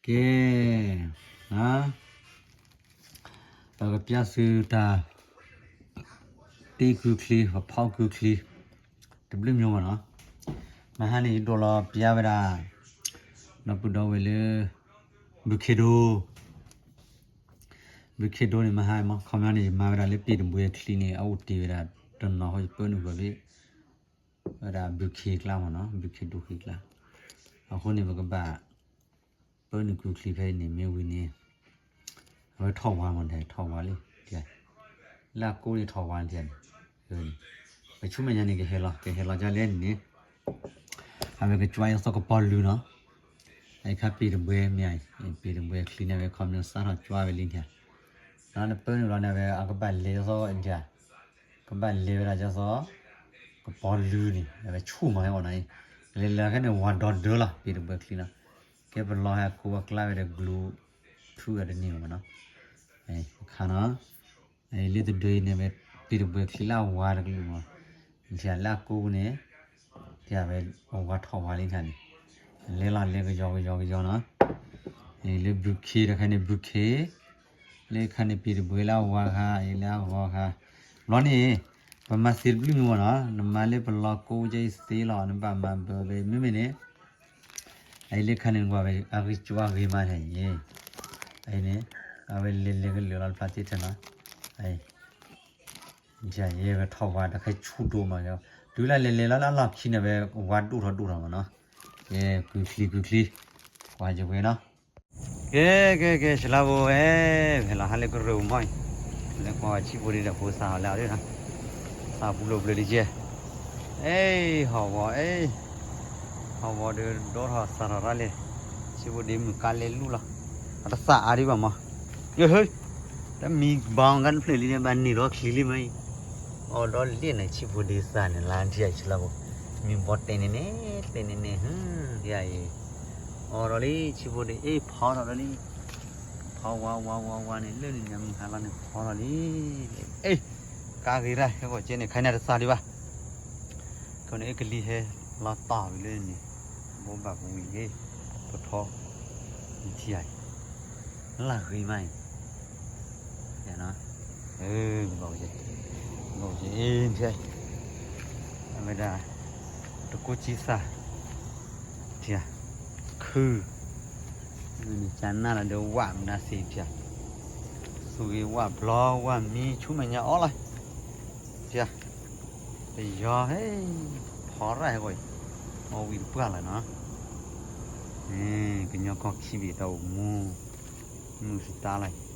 ကဲ, ပကပျၢ်သုတၢ် တ့ကုချံ ပဖီကုချံ တဘျုးမျိုးမနီၤ. မဟါန့ၣ် ယဒိးလီၤပျၢ်ဝဲဒၣ် ဒီပုၢ်ဒီဝဲၢ်လၢ ဘုခ့ဒိ ဘုခ့ဒိန့ၣ် မဟါမ ခီပညီန့ၣ် ယမၤဝဲဒၣ်လၢပ့ၤတဘှဲချံန့ၣ် အအိၣ်တ့ၢ်ဝဲဒၣ်တနီၤဃီ ယပၢနုာ်ကွံာ်ဘၣ် ဝဲဒၣ်ဘုခ့ကျါမနီၤ, ဘုခ့ဒိချံကျါ. အဃိန့ၣ် ပကဘၣ် ပၢနုာ်ကုချံဖဲအံၤန့ၣ် မ့ၢ်ဝံၤန့ၣ် အဝဲထီၣ်ဝါမနီၤ, ထီၣ်ဝါလံ, လၢအကိးန့ၣ်ထီၣ်ဝါန့ၣ်, ပဆူမဲာ်ညါန့ၣ် ကဟဲလီၤ ကဟဲလီၤဒ်လဲၣ်န့ၣ်န့ၣ် အဝဲကကွၢ်ယသီကပီၤလုၢ်နီၤ. အခါပ့ၤတဘှဲမ့ၢ်, ပ့ၤတဘှဲချံန့ၣ် အဝဲခီပညီစးထီၣ်ကွၢ်ဝဲလံန့ၣ်, ဒီးနပၢနုာ်လီၤန့ၣ် အဝဲအကဘၣ်လဲၤယသီ, ကဘၣ်လဲၤဝဲဒၣ်ယသီ ကပီၤလုၢ်န့ၣ် အဝဲဆူၣ်မးဟဲအီၤနီၤ, လဲၤလဲၤခဲန့ၣ် ဝါဒီဒၢလီၤ ပ့ၤတဘှဲချံနီၤ. ကဲပလီၤဟဲအခိးဝဲကျါဝဲဒီး glue ထူဝဲတန့ၢ်မနီၤ. အခါနီၤ လၢတဒၢအံၤန့ၣ် ပ့ၤတဘှဲချံလၢအဝါတကလုာ်မး, လၢအကိးန့ၣ် ဝဲအဝါထီၣ်ဝါလံခါန့ၣ်, လဲၤလီၤလဲၤကယီကယီကယီနီၤ. လၢဘုခ့တခါန့ၣ် ဘုခ့, လၢခါန့ၣ် ပ့ၤတဘှဲလၢအဝါခါ လၢအဂီၤခါ, ဘျီန့ၣ် ပမၤသ့တဘျုးမးနီၤ, နမၤလၢပလီၤကိးကဲအံၤသ့လီၤ နဘၣ်မၤဘၢဘၢ မ့မ့ၢ်န့ၣ် အအံၤလၢခါန့ၣ် နကွၢ်ဝဲအဂံၢ်ကၠွါဂ့ၤမးန့ၣ်ယဲ, အအံၤန့ၣ် အဝဲလဲၤလဲၤကလၢာ်လီၤတဖၣ်သ့ၣ်ထဲနီၤ, ယဲဝဲထီၣ်ဝါတခါဆူၣ်ဒိၣ်မး, တုၤလၢလဲၤလဲၤလီၤလၢအလီၢ်ခံန့ၣ် ဝဲဝါဒိၣ်ထီၣ်ဒိၣ်ထီၣ်မးနီၤ, ကဲကုချံကုချံ, ကွၢ်ယဝဲနီၤ. ကဲကဲကဲ ဆၢလၢဖိဝဲ, ဖဲလီၤဟါလၢကရၢၢ်မီၢ်အံၤ, လဲၤကွၢ်ဝဲဆံးဖိဒ့ဒီးဖိစးထီၣ်လၢအီၤဒၣ်နီၤ, စးပူၤလိာ်ပျၢၤတကဲ, အ့ ဟီၣ်ဝီအ့ ဟီၣ်ဝီဒီးဒိၣ်ထီၣ်စးထီၣ်ရၣ်လဲၣ်, ဆံးဖိဒ့မုၢ်ကါလဲၤလူလီၤ, အတစးအါဒံးဘၣ်မး, ဟ့, တမံၤဘၣ်ကါတဖျၢၣ်လံန့ၣ် ဘၣ်န့ၢ်ဒီးချံလံမ့ၢ်အံၤ, အီၤဒီးလ့ၣ်န့ၣ် ဆံးဖိဒ့စးန့ၣ် လါထံၣ်အဆၢလၢဖိ, မံၤဘီတဲန့ၣ်န့ၣ် တဲန့ၣ်န့ၣ် ဟ့, ယအံၤ, အီၤဒီးလံ ဆံးဖိဒ့ အ့ ဖီထီၣ်ဒီးလံ, ဖီဝါဝါဝါဝါန့ၣ် လၢန့ၣ်န့ၣ် မုၢ်ဟါလီၤန့ၣ် ဖီထီၣ်လံ, အ့ ကါဂ့ၤရၣ် ဟဲဂီၤကဲန့ၣ် ခါန့ၣ်တစးဒံးဘၣ် ခဲန့ၣ် အကလံၤဟဲလီၤတီၢ်ဝံၤလၢန့ၣ်, ဘိးဘၣ်ပဝံၤဂ့ၤ, ပထီ, ထံၣ်ဧါ, လၢဂ့ၤမးအံၤ, ဘီကဲ, ဘီကဲ, အဝဲဒၣ်, တကိးကံစၢ်, ထံၣ်ဧါ, ခု, မ့ၢ်န့ၣ်ကနၣ်လီၤဒီးဝၣ်မနုၤသ့ၣ်ထံၣ်ဧါ, သူၣ်ဂ့ၤဝၣ်ဘျီဝၣ်မံဆူမဲာ်ညါအီၣ်လီၤ, ထံၣ်ဧါ, ပယီၤဟဲ, ဖီရၣ်ဟဲဂီၤအံၤ, အီၣ်ဝံၤတပှၢ်လီၤနီၤ, ကညီကီၢ်ခံဘ့ၣ်တၢ်အိၣ်မူ, မုၢ်စတါလီၤအံၤ,